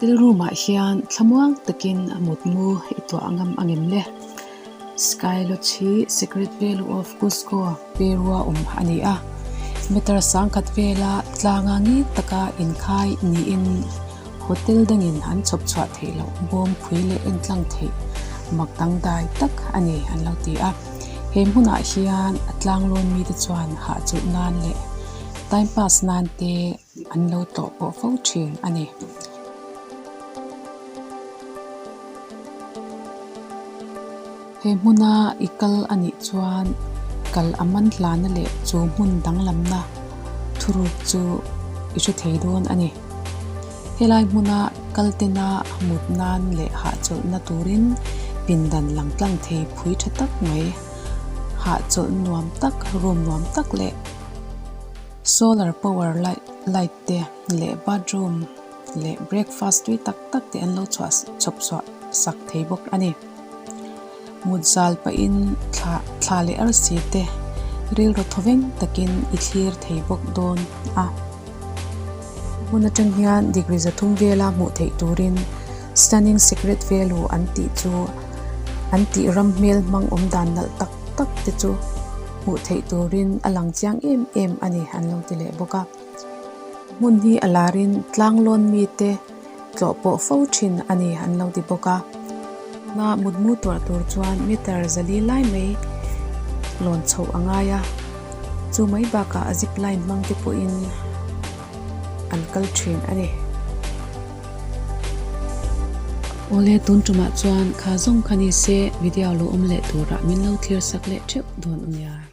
Hotel room ah hian thlamuang takin a mutmu i tuah ngam angem le? Sky Lodge hi Sacred Valley of Cusco, Peru a awm a ni a. Meter sangkhat vela tlanga ngil taka inkhai niin hotel dangin an chhawp chhuah theih loh bawm phui leh entlang theih mak dangdai tak a ni an lo ti a. He hmunah hian a tlanglawn mite chuan hahchulh nan leh time pass nan te an lo tlawh pawh fo thin a ni. He hmuna i kal a nih chuan kal a man hlana leh chu hmun danglamna thuruk chu i hre thei dawn a ni. Helai hmuna kal tena mut nan leh hahchawlhna turin pindan lang tlang thei phui tha tak mai, hahchawlh nuam tak, room nuam tak leh solar power light light te leh bathroom leh breakfast tui tak tak te an lo chhuah chhawp chhuah sak thei bawk a ni. Mut zal pahin thla thla leh arsi te rilru thawveng takin i thlir thei bawk dawn a. Hmun atang hian degree zathum vela hmuh theih turin stunning secret value an tih chu an tih ram hmel hmang awm dan nalh tak tak te chu hmuh theih turin a lang chiang em em a ni an lo ti leh bawk a. Hmun hi a larin tlanglawn mite tlawh pawh fo thin a ni an lo ti bawk a. Tuna mutmu tuah tur chuan meter zali lai mai lawn chhoh a ngai a, chu mai bakah a zip line hmang te pawhin an kal thin a ni. Awle tun tumah chuan kha zawng kha ni se video lo awm leh turah min lo thlir sak leh theuh dawn a nia.